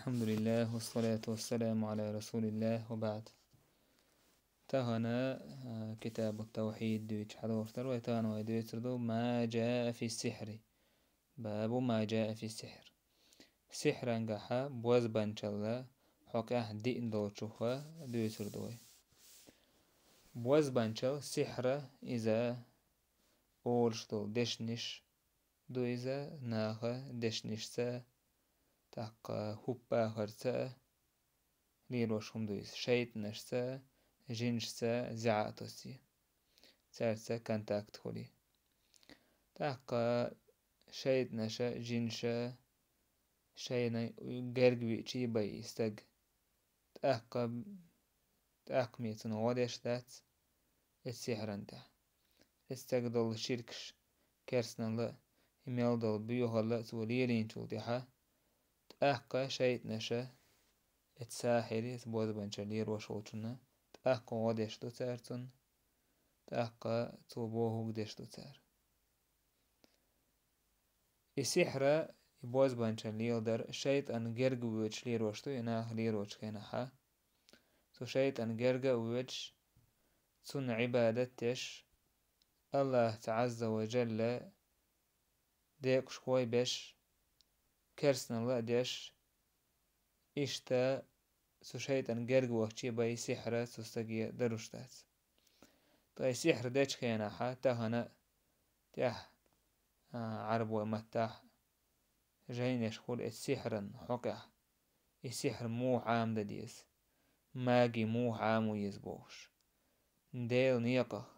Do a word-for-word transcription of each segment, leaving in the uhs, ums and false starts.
الحمد لله والصلاة والسلام على رسول الله وبعد. Тахана, а, Китабу Тавхид дуьйцуш хьадолуш дара вай, тахана вай дуьйцур ду «ما جاء في السحر». باب ما جاء في السحر. Сихьрангахьа бозбанчалла хьокъехь диъна долчуха дуьйцур ду вай. Бозбанчал, сихьра, иза олуш долу дешнаш ду иза, наха дешнашца, тӀаккха хӀуппахарца лелош хӀума ду иза, шайтӀанашца, жинашца зӀе а тосий, цаьрца контакт хуьлий. ТӀаккха шайтӀанаша, жинаша шайна герга виъчий бай и стаг. ТӀаккха, тӀаккха ме цунна гӀо деш дац эцу сихьран тӀехь. Эцу стага долу ширкаш, керстаналла а, и мел долу боьхалла а цо лелийначул тӀаьхьа, тӀаккха шайтӀанаша эцу сахьире, эцу бозбанчалла лелош волчунна, тӀаккха гӀо деш ду цара цунна, тӀаккха цо бохург деш ду цара. И сихьра, и бозбанчалла леладар шайтӀан герга воьдуш лелош ду, и наха лелочу хенахьа. Цу шайтӀан герга а воьдуш, цунна Ӏибадат деш, АллахӀца Ӏазза ва Жалла декъашхой беш, керстаналла а деш, иштта цу шайтӀан герга вахчий бай сихьра цу стаге даруш дац. Ткъа и сихьра дечу хенахьа, тахана а тӀехь, а, Ӏарбой маттахь жайнаш хуьлу эцу сихьран хьокъехь. И сихьр муха Ӏамадан деза, маги муха Ӏамо еза бохуш. Делан некъах,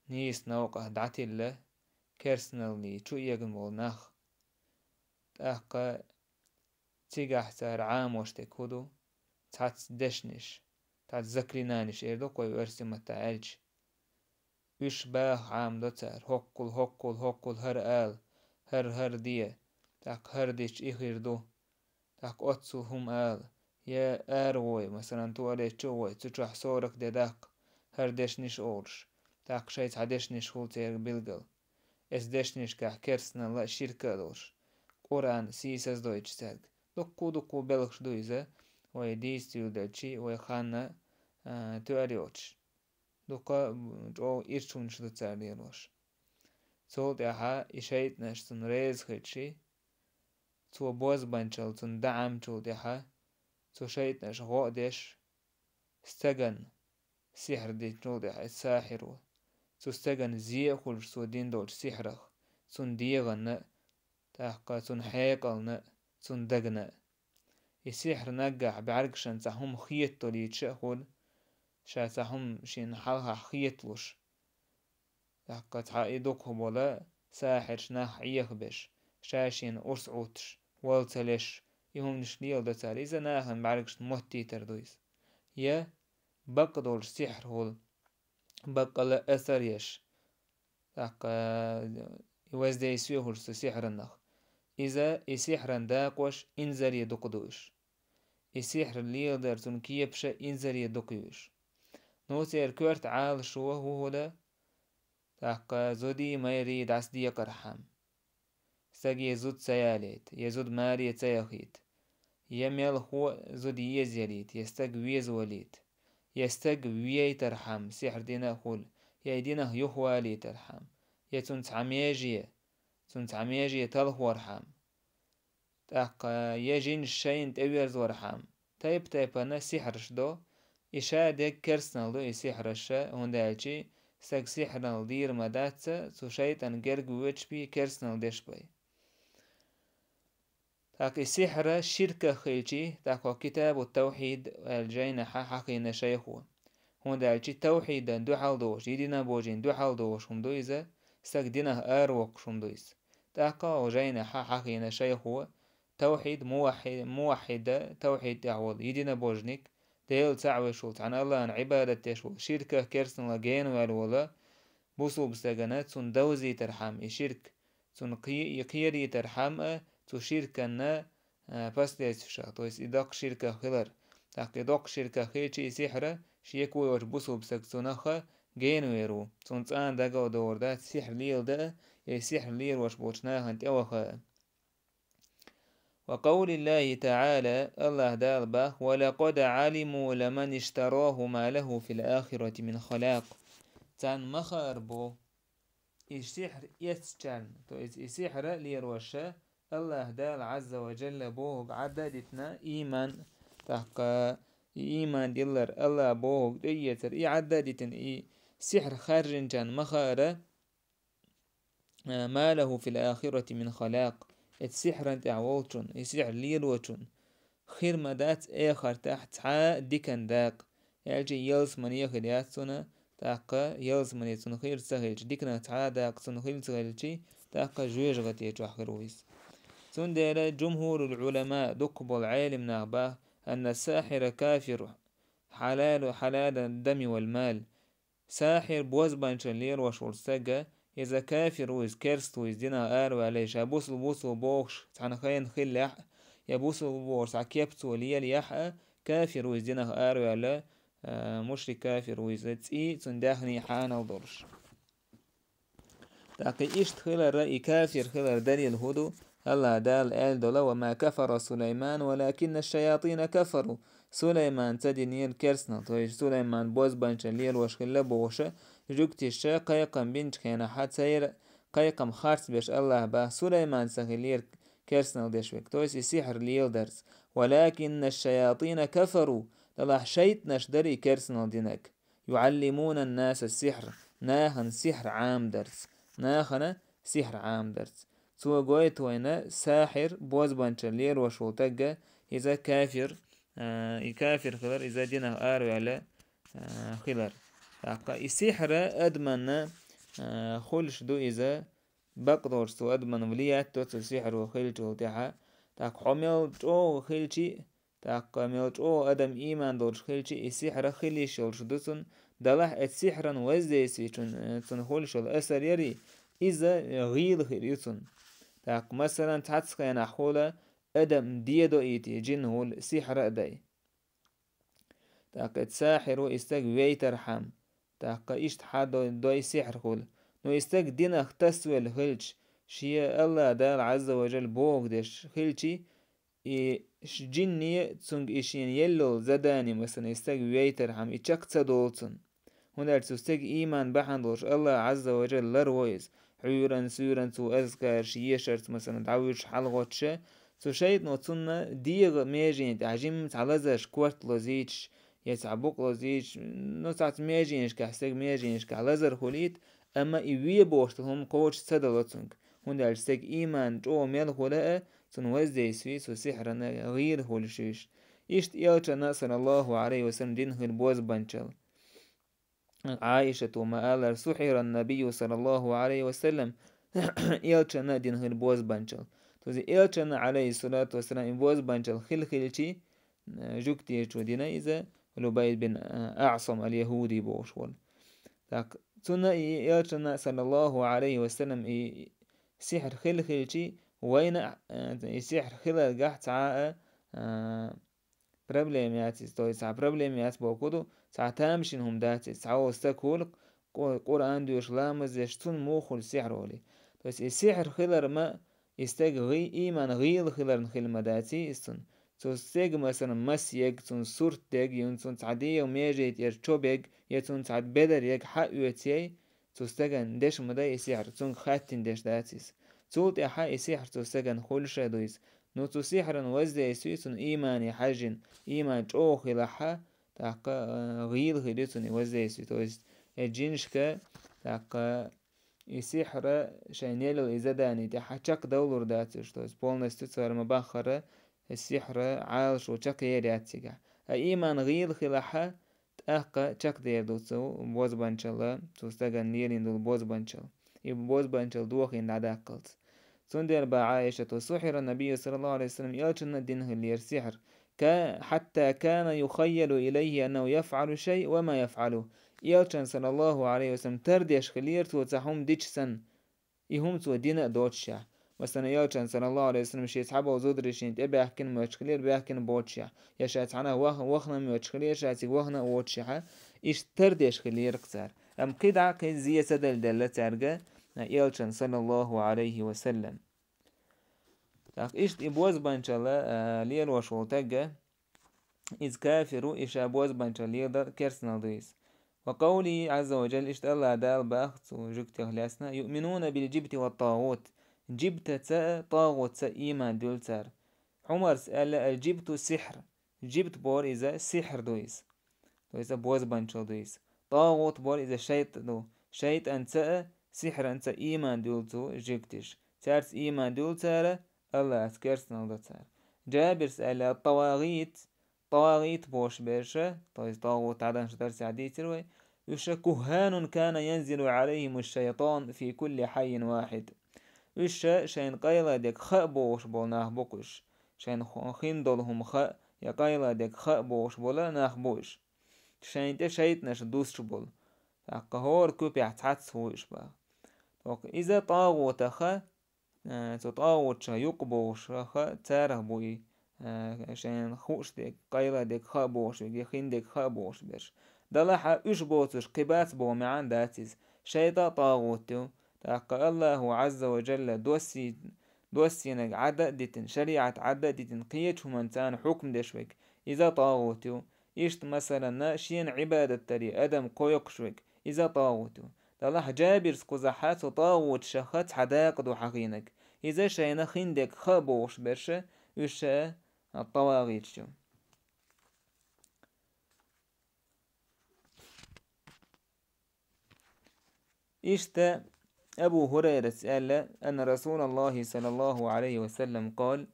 нийса новкъахь дӀатилла керстаналлий чу эгна болу нах. ТӀаккха цигахь цара Ӏамош дерг хӀун ду? Цхьацца дешнаш, цхьацца заклинаниш эр ду кхой оьрсийн маттахь аьлча. Уьш баха Ӏамадо цара: хӀоккхул, хӀоккхул, хӀоккхул, хӀара ала, хӀара, хӀара де, тӀаккха хӀара дича и хир ду, тӀаккха оццул хӀума ала, я ара гӀой, масалан, туалет чу а гӀой, цу чохь сорок де даккха, хӀара дешнаш олуш, тӀаккха шайн цхьа дешнаш хуьлу церан билггал. Эцу дешнашкахь керстаналла а, ширка а долуш, Къуръан сийсаздойтуш цаьрга. Дуккху-дуккху белхаш ду иза, вай дийца дуьйладелчи, вай ханна, а, тоьар йоцуш. Дукха чӀогӀа ирчунаш ду цара лелош. Цул тӀаьхьа и шайтӀанаш цунна реза хилчи, цо бозбанчалла цунна даьӀамчул тӀаьхьа, цу шайтӀанаша гӀо а деш, стагана, сихьр динчул тӀаьхьа эцу сахьиро, цу стагана зе а хуьлуш цо дина долчу сихьрах, цунна дегӀанна а, тӀаккха цунна хьекъална а, цунна дагна а. И сихьр наггахь бӀаьргашна цхьа хӀума хетадолуьйтуш а хуьлу, ша цхьа хӀума шена хьалхахь хеталуш. ТӀаккха цхьа и дукхахболу сахьирш нах Ӏехабеш, ша шена урс Ӏуттуш, вала ца леш, и хӀуманаш леладо цара, иза нахана бӀаьргашна моттийтар ду иза. Я бакъдолуш сихьр хуьлу, баккъала асар еш, тӀаккха и воздействие хуьлуш цу сихьранах. Иза, и сихьран дакъош инзаре дукха ду уьш. И сихьр леладар цунна кепаша инзаре дукха ю уьш. Ну, церан коьрта Ӏалашо хӀун хуьлу, тӀаккха зудий, майрий дӀасадекъархьама. Стаге зуда ца ялийта, я зуда маре ца яхийта, я мелхо а зуда еза ялийта, я стаг веза валийта, я стаг вейтархьама, сихьр дина а хуьлу, я и динах юхавалийтархьама, я цунна цхьа меже, цунна цхьа меже талхорхьама. ТӀаккха я жинаш шайна тӀеверзорхьама, тайп-тайпана сихьраш до, и ша дерг керстаналла ду и сихьраш, хӀунда аьлча стаг сихьрал дийр ма дац, цу шайтӀан герга воьдуш бий, керстаналла деш бай. ТӀаккха и сихьра ширках хилчий, тӀаккха Китабу Тавхьид аьлла жайнахьа хьахийна шайхо. ХӀунда аьлча тавхьидан дуьхьал догӀуш, единобожин дуьхьал догӀуш хӀума ду иза, стаг динах аравоккхуш хӀума ду иза. ТӀаккха оха жайнахьа хьахийна шайхо тавхьид, муваххьи-, муваххьида, тавхьид тӀехь волу единобожник, Дела цхьаъ веш волу, цхьана Аллахьна Ӏибадат деш волу, ширках, керстаналлах генаваьлла волу бусулба стагана цунна довзийтархьама и ширк, цунна кхе-, и кхерийтархьама а, цу ширканна, а, последствиешах, то есть и доккха ширках хилар. ТӀаккха и доккха ширках хилча и сихьра, шеко йоцуш бусулба стаг цунах а генавер ву, цунна цкъа а дагадогӀур дац сихьр леладан а, я и сихьр лелош болчу нахана тӀеваха а. وقول الله تعالى, Аллаха Дала бах: «ولقد علموا لمن اشتراه ما له في الآخرة من خلاق». Царна ма хаара бо, и сихьр эцначарна, то есть и сихьр лелош, Аллаха Дала Ӏазза ва Джалла бохург Ӏадда а дитина, иман, тӀаккха и иман диллар, Аллаха бохург тӀеэцар, и Ӏадда а дитина, и сихьр харжинчарна ма хаара, «ما له في الآخرة من خلاق». Эцу сихьран тӀехь волчун, и сихьр лелочун хир ма дац эхартахь цхьа а дикан дакъа. Аьлча ялсамане хир яц цунна, тӀаккха ялсамане цунна хир ца хилча, диканах цхьа а дакъа цунна хир ца хилча, тӀаккха жоьжахати чохь хир ву иза. Цундела جمهور العلماء, дукха болу Ӏелам нах бах: «أن الساحر كافر حلال، حلال الدم والمال». Сахьир, бозбанчалла лелош волу стаг, иза кафир ву, иза керста ву, иза динах араваьлла, ша бусул ву цо бохуш, цхьана хенахь хиллехь а, я бусул ву бохуш цхьа кеп цо лелаяхь а, кафир ву, иза динах араваьлла, а, мушрик кафир ву иза, цӀий цунна даьхний хьанал долуш. ТӀаккха иштта хиларан, и кафир хиларан далил хӀун ду? Аллаха Дала аьлла долу: «وما كفر سليمان ولكن الشياطين كفروا». Сулайман ца динера керстанал, то есть Сулайман бозбанчалла лелош хилла бохуша, жуьгтиша кхайкхам бинчу хенахьа церан кхайкхам харц беш Аллаха бах, Сулайман ца хилера керстанал деш верг, то есть и сихьр леладарца. «ولكن الشياطين كفروا», делахь шайтӀанаш дара и керстанал динарг. «يعلمون الناس السحر», нахана сихьр Ӏамадарца, нахана сихьр Ӏамадарца. Цо гойту вайна сахьир, бозбанчалла лелош волу тагга, иза кафир, а, и кафир хилар, иза динах араваьлла, а, хилар. ТӀаккха и сихьра адаманна, а, хуьлуш ду иза, бакъдолуш цу адаман влиять до цу сихьро хилчул тӀаьхьа. ТӀаккха хьо мел чӀогӀа хилчи, ТӀаккха мел чӀогӀа адам ийман долуш хилчи, и сихьра хила йиш йолуш ду цунна, делахь эцу сихьран воздействичун, э, цунна хуьлуш йолу асар яри, иза, э, гӀийла хир ю цунна. ТӀаккха, масалан, цхьацца хенахь хула адам дедо ийти, жин хула сихьра а дай. ТӀаккха эцу сахьиро и стаг вейтархьама, тӀаккха иштта хьан дой, дой сихьр хула. Ну, и стаг динах тасвелла хилча, шен Аллах Дала Ӏазза ва Жал бохург деш хилчи, и ш-, жинне цуьнга и шена елла йолу задани, масалан, и стаг вейтархьама, и чекх ца долу цунна. ХӀунда аьлча цу стеган ийман бахьана долуш Аллах Ӏазза ва Жал ларво иза. Хьуьйран, суьйран цо азкараш ешарца, масалан, дӀавуьжуш хьалагӀоттуша, цу шайтӀано цунна дегӀан меженна тӀехь жимма цхьа лазарш корта лозуьйтуш, я цхьа букъ лозуьйтуш, ну, цхьацца меженашкахь, стеган меженашкахь лазар хуьлийта, амма и ве бохуш долу хӀума кхочуш ца дало цуьнга. ХӀунда аьлча стеган ийман чӀогӀа мел хуьла а, цунна воздействие цу сихьрана гӀийла хуьлуш ю уьш. Иштта элчанна, саллаллаху Ӏалайхи ва саллам, дина хир бозбанчалла. Ӏайшата ма-аллара: «سحر النبي صلى الله عليه وسلم». Элчанна дина хир бозбанчалла. Тузи элчанна, Ӏалайхиссалату вассалам, и бозбанчалла хила хилчи, э, жуьгтичо дина иза, Лубайд бин, э, АӀсам ал-Яхуди бохуш волу. Так, цунна и элчанна, саллаллаху Ӏалайхи ва саллам, и сихьр хила хилчи, вайна, э, и сихьр хиларгахь цхьа а, э, проблема яц иза, то есть цхьа проблема яц боху ду, цхьа тамашийна хӀума дац иза, цхьа волу стаг хуьлу, Къу-, Къуръан доьшуш, ламаз деш, цунна муха хуьлу сихьр олий. То есть и сихьр хилар ма, и стеган гӀи-, ийман гӀийла хиларна хила ма дац иза цунна. Цу стеган, масалан, мас ег, цунна сурт дег, юн цунна цхьа дегӀан меже тӀера чо бег, я цунна цхьа бедар ег хьаоьцу яй, цу стеган деш ма дай и сихьр, цуьнга хаьттина деш дац иза. Цул тӀаьхьа и сихьр цу стеган хуьлуш а ду иза. Ну, цу сихьран воздействие цунна иймане хьаьжжина, ийман чӀогӀа хилахьа, тӀаккха, э, гӀийла хир ю цунна и воздействие. То есть, э, жинашка, тӀаккха, и сихьра шайн елла и задани тӀехьа чекхдовлур дац уьш. То есть, полностью цара ма-баххара, и сихьра Ӏалашо чекхъер яц цигахь. А ийман гӀийла хилахьа, тӀаккха чекхдер ду цу бозбанчалла, цу стагана лелийна долу бозбанчалла. И бозбанчалла дохийна дӀадаккхалц. Цундела бах Ӏайшата: «سحر النبي صلى الله عليه وسلم», элчанна дина хиллера сихьр. Ка-, «حتى كان يخيل إليه أنه يفعل شيء وما يفعله». Элчанна, саллаллаху Ӏалайхи ва саллам, тардеш хиллера цо цхьа хӀума дича санна. И хӀума цо дина а доцушехь. Масалан, элчанна, саллаллаху Ӏалайхи ва саллам, шен цхьаболу зударий шена тӀебаьхкина моьттуш хиллера, баьхкина боцушехь. Я ша цхьанхьа вах-, вахана моьттуш хиллера, ша цига вахана а воцушехьа, иштта тардеш хиллера-кх цара. Амма кхидӀа а кхин зен ца далделла цаьрга, а, элчанна, саллаллаху Ӏалайхи ва саллам. ТӀаккха иштта и бозбанчалла, а, лелош волу тагга, иза кафир ву, и ша бозбанчалла леладар керстанал ду иза. Ва къавлихи Ӏазза ва Джалла, иштта Аллах Дала баха цу жуьгтех лаьцна: «Юъминуна бил джибти ва тагӀут». Джибтаца а, тагӀутца а ийман дуьллу цара. Ӏумарс аьлла: «Аль-джибту сихьр». Джибт бохург иза сихьр ду иза. То есть бозбанчалла ду иза. ТагӀут бохург иза шайтӀа ду. ШайтӀанца а, сихьранца а ийман дуьллу цу жуьгташа. Цаьрца ийман дуьллу цара, Аллахьца керстанал ду цара. Джабирс аьлла: «ТавагӀит», тавагӀит бохуш берш, то есть тагӀут, Ӏадамаш дарсехь дийцира вай, уьш: «Куххьанун кана янзилу Ӏалайхиму шайтан фи кулли хьаййин вахьид». Уьш шайна къайладег хаа бохуш болу нах бу-кх уьш. Шайна хо-, хин долу хӀума хаа, я къайладег хаа бохуш болу нах бу уьш. Шайна тӀе шайтӀанаш дусуш болу. ТӀаккха хӀора куьпехь цхьацца ву уьш баха. ТӀаккха иза тагӀутаха, э, цу тагӀуташа юкъа бохуш хаа, царах бу и, э, шайна хууш дерг, къайладег хаа бохуш верг, я хин дерг хаа бохуш берш. Далахьа уьш боцурш кхин бац боху маьӀна дац иза. ШайтӀа а тагӀут ю. ТӀаккха Аллаху Ӏазза ва Джалла доссий-, доссийнарг Ӏадда а дитина, шариӀат Ӏадда а дитина, кхечу хӀуманца царна хьукм деш верг, иза тагӀут ю. Иштта, масалан, шена Ӏибадат даре адам кхойкхуш верг, иза тагӀут ю. Далахь Джабирс кхузахьа цу тагӀуташах цхьа дакъа ду хьахийнарг. Иза шайна хин дерг хаа бохуш берш, уьш а тавагӀиташ ю. Иштта Абу Хурайрас аьлла: «Анна Расулаллахи саллаллаху Ӏалайхи ва саллам къал»,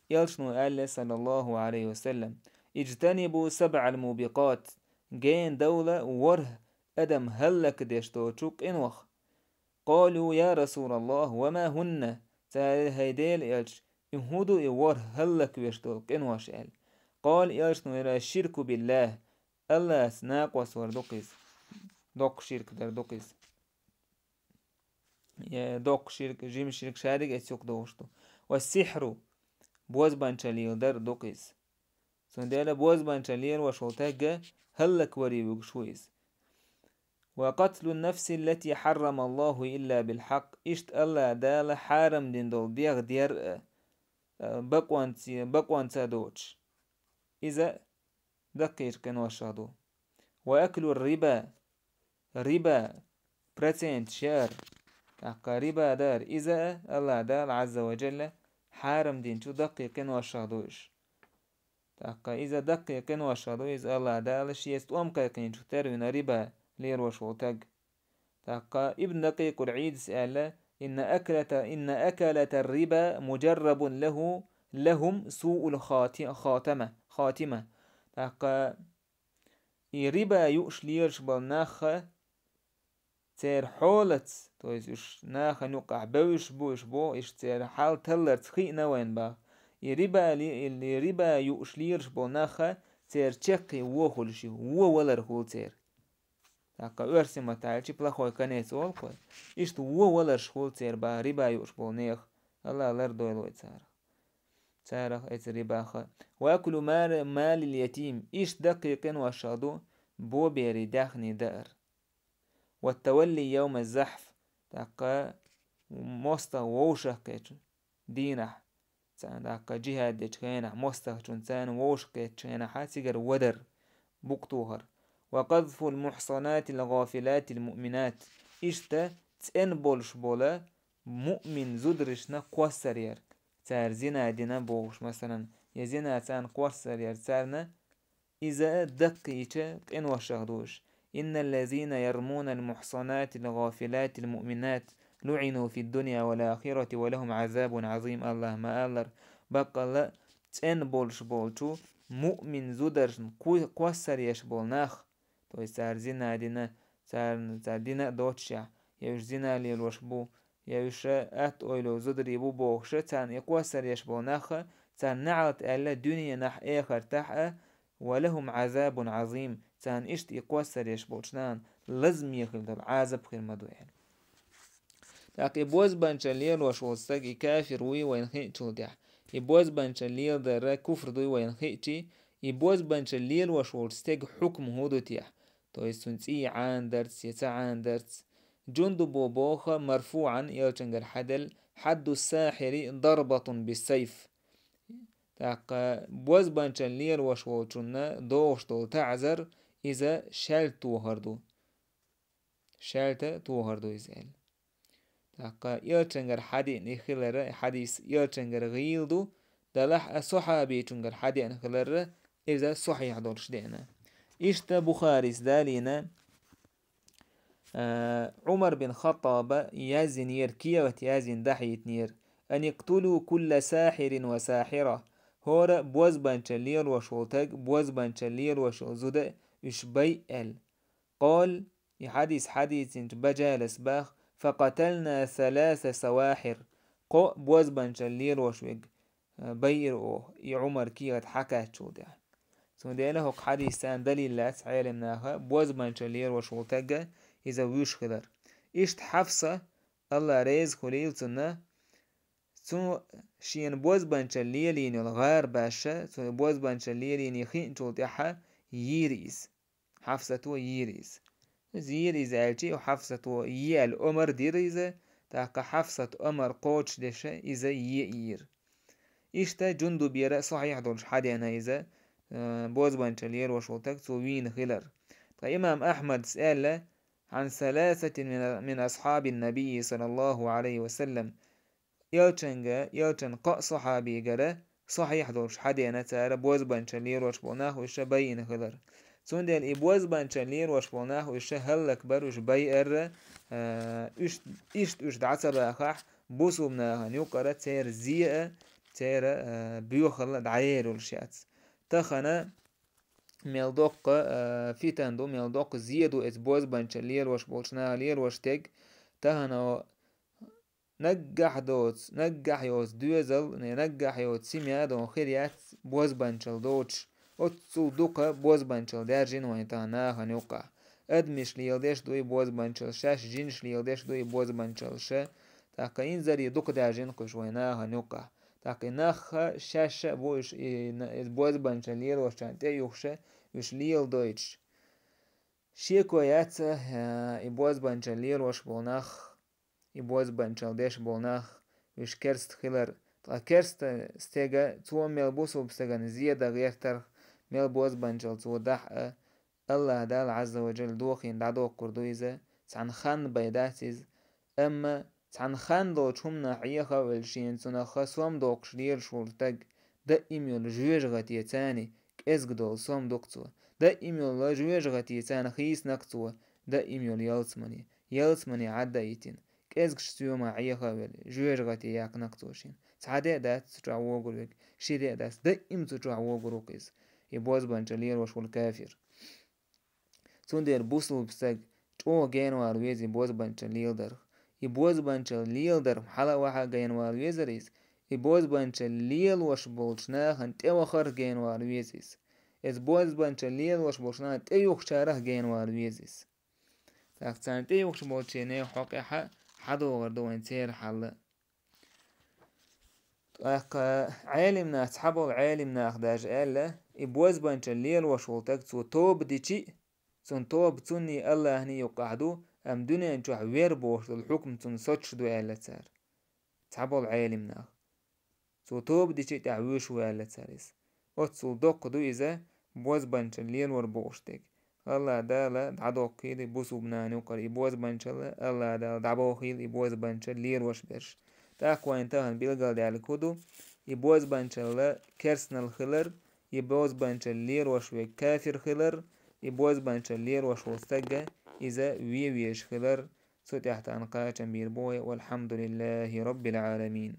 Элчано аьлла, саллаллаху Ӏалайхи ва саллам: «Иджтанибу сабъал мубикъат», гена довла ворхӀ адам хӀаллакдеш доцу къинойх. «Къалу: я Расулаллах, ва ма хӀунна?» Цара: «ХӀай Делан Элча, и хӀун ду и ворхӀ хӀаллаквеш долу къинош?» аьлла. Къала, Элчано элира: «Ширку биллах». Аллас накъост вар ду-кх иза. Доккха ширк дар ду-кх иза. Э, доккха ширк, жима ширк шаьриг эццух догӀуш ду. Ва сихьру, бозбанчалла леладар ду-кх иза. Цундела бозбанчалла лелош волу тагга хӀаллакваре вуьгуш ву иза. «Ва къатлу нафси ллати хьаррама Аллаху илла билхьакъ». Иштта Аллах Дала хьарам дина долу дегӀ дер а, а, бакъонца, бакъонца доцуш. Иза даккхийчу къиношах ду. «Ва аклу риба». Риба, проценташ яар. ТӀаккха риба дар, иза а Аллах Дала Ӏазза ва Джалла хьарам динчу даккхий къиношах ду уьш. ТӀаккха иза даккхий къиношах ду, иза Аллах Дала шеца тӀом кхайкхийначух тера вина риба лелош волу таг. ТӀаккха Ибн Дакъикъул Ӏийдас аьлла: «Инна аклата, инна акалата риба муджаррабун лаху, лахум суул хати-, хатама, хатима». ТӀаккха и риба юуш лелаш болу нахха, церан хьолаца, то есть уьш нахана юкъахь бевзаш бу уьш боху, иштта церан хьал талларца хиъна вайна баха. И риба ле-, и риба юуш лелаш болу нахха, церан чаккхе вон хуьлуш ю, вон валар хуьлу церан. ТӀаккха оьрсийн маттахь аьлча плохой конец олу-кх вай. Иштта вон валарш хуьлу церан баха риба юуш болу нехан. Аллах лардойла вай царах. Царах эца рибаха. «Ва аклу мали-, малил ятим». Иштта даккхий къиношах ду боберийн даьхни даар. «Ва тавалли йовма захьф». ТӀаккха мостагӀа вовшахкхетчу дийнахь, царна тӀаккха джихӀад дечу хенахь, мостагӀчунна царна вовшахкхетчу хенахьа цигара вадар, букъ тухар. «Ва къазфул мухьсанатил гӀафилатил муъминат». Иштта цӀена болуш бола муъмин зударшна кхоссар яр, цара зина дина бохуш, масалан, я зина царна кхоссар яр царна, иза даккхийчу къиношах ду уьш. «Инналлазина ярмунал мухьсанатил гӀафилатил муъминат луъину фид дунья вал ахирати ва лахум Ӏазабун Ӏазим», Аллах ма-аллара, баккъалла а цӀена болуш болчу муъмин зударшна кху-, кхоссар еш болу нах, то есть цара зина дина, царна, цара дина а доццушехь, я уьш зина лелош бу, я уьш атта ойла йолу зударий бу бохуш, царна и кхоссар еш болу нахха, царна неӀалт аьлла дуьненахь, эхартахь а, «ва лахум Ӏазабун Ӏазим», царна иштта и кхоссар еш болчу нахана лазаме хир долу Ӏазап хир ма ду аьлла. ТӀаккха и бозбанчалла лелош волу стаг, и кафир вуй вайна хиъчул тӀаьхьа. И бозбанчалла леладар куфр дуй вайна хиъчий, и бозбанчалла лелош волчу стеган хьукм хӀун ду техьа? То есть цуьнан цӀий Ӏанадарца я ца Ӏанадарца, Джундубо боху марфуӀан, элчангара хьаделла: «Хьадду сахьири дарбатун биссайф». ТӀаккха бозбанчалла лелош волчунна догӀуш долу таӀзар иза шаьлта тохар ду. Шаьлта тохар ду иза аьлла. ТӀаккха элчангара хьадеана хилар, хьадис элчангара гӀийла ду, делахь а сахьабичунгара хьадеана хилар, иза сахьихь долуш деана. Иштта Бухарис далийна, а, Ӏумар бин Хаттаба яздинера, кехат яздина дӀахьийтинера: «Ан икътулу кулла сахьирин ва сахьира». ХӀора бозбанчалла лелош волу таг, бозбанчалла лелош йолу зуда уьш бай аьлла. Къол, и хьадис хьадийцинчу Бажалас бах: «Факъатална саласа савахьир». Кхо бозбанчалла лелош верг, а, байира оха, и Ӏумар кехат хьакхаьччул тӀаьхьа. Цундела хӀокху хьадисца далил лаьцна Ӏеламнаха бозбанчалла лелош волу тагга иза вуьш хилар. Иштта Хьафса, Алла реза хуьлийла цунна, цу шена бозбанчалла лелийна йолу гӀар баьшша, цу бозбанчалла лелийна хиъначул тӀаьхьа йийра иза. Хьафсато йийра иза. Иза йийра иза аьлча, Хьафсато е аьлла омар дира иза, тӀаккха Хьафсат омар кхочушдеша иза е йийра. Иштта Джундубера сахьихь долуш хьадеана иза, э, бозбанчалла лелош волу таг цо вийна хилар. Ткъа имам Ахьмадс аьлла: «Ан саласатин мин, мин асхьабин набийи саллаллаху Ӏалайхи ва саллам». Элчанга, элчан кхаа сахьабигара сахьихь долуш хьадеана цара бозбанчалла лелош болу нах уьш байина хилар. Цундела и бозбанчалла лелош болу нах уьш хӀаллакбар, уьш байарра, а, уьш, иштта уьш дӀа ца бахахь, бусулба нахана юкъара церан зе а, церан, а, боьхалла а дӀаер йолуш яц. Тахана мел доккха, а, фитан ду, мел доккха зе ду эца бозбанчалла лелош болчу наха лелош тегга. Тахана наггахь доцу, наггахь йоцу доьзал, не наггахь йоцу семья дон хир яц бозбанчалла доцуш. Оццул дукха бозбанчалла даьржина вайн тахана нахана юккъахь. Адамаш леладеш ду и бозбанчалла, шаьш жинаш леладеш ду и бозбанчалла ша. ТӀаккха инзаре дукха даьржина кхуьш вайн нахана юккъахь. ТӀаккха и нахха шаьш а бу уьш и на-, и бозбанчалла лелошчарна тӀе а юхуша, уьш леладойтуш. Шеко яц, а, и бозбанчалла лелош болу нах, и бозбанчалла деш болу нах, уьш керста хилар. Ткъа керста стега, цо мел бусулба стеган зе дан гӀертарх, мел бозбанчалла цо дахь а, Аллаха Дала Ӏазза ва Джалла дохийна дӀадоккхур ду иза, цхьана ханна бай дац иза. Амма цхьана хан долчу хӀуманах Ӏеха а велла шена цунах сом доккхуш лелаш волу стаг, даим йолу жоьжахатеца кӀезиг долу сом ду-кх цо. Даим йолу жоьжахатеца хийцина-кх цо, даим йолу ялсамане. Ялсамане Ӏадда а йитина, кӀезгаш соьмах Ӏеха а велла, жоьжахате яьккхина-кх цо шена. Цхьа де а дац цу чохь вогур верг, ши де а дац, даим цу чохь вогур ву-кх иза. И бозбанчалла лелош волу кафир. Цундела бусулба стаг чӀогӀа генвала веза и бозбанчалла леладарх. И бозбанчалла леладарх хьала а ваха генвала везара иза. И бозбанчалла лелош болчу нахана тӀевахарх генвала веза иза. Иза бозбанчалла лелош болчу нахана тӀеюхучарах генвала веза иза. ТӀаккха царна тӀеюхуш болчу нехан хьокъехь хьадогӀур ду вайн церан хьал. ТӀаккха Ӏелимнах, цхьаболу Ӏелимнах даже аьлла, и бозбанчалла лелош волу стаг цо тоба дичи а, цунна тоба цунний Аллахний юккъахь ду, амма дуьнен чохь вер бохуш долу хьукм цунна соцуш ду аьлла цара. Цхьаболу Ӏелимнах. Цо тоба дичи а тӀехь вуьйш ву аьлла цара иза. Оццул доккха ду иза, бозбанчалла лелор бохуш дерг. Аллах Дала дӀадоккхийла бусулба нахана юккъара и бозбанчалла, Аллах Дала дӀабохийла и бозбанчалла лелош берш. ТӀаккха вайн тахана билгалдаьллиг хӀун ду? И бозбанчалла керстанал хилар, и бозбанчалла лелош верг кафир хилар, и бозбанчалла лелош волу стагга иза вен везаш хилар, цу тӀехь тахана кхачам бийр бу вай, валхьамдулиллахи роббил Ӏаламин.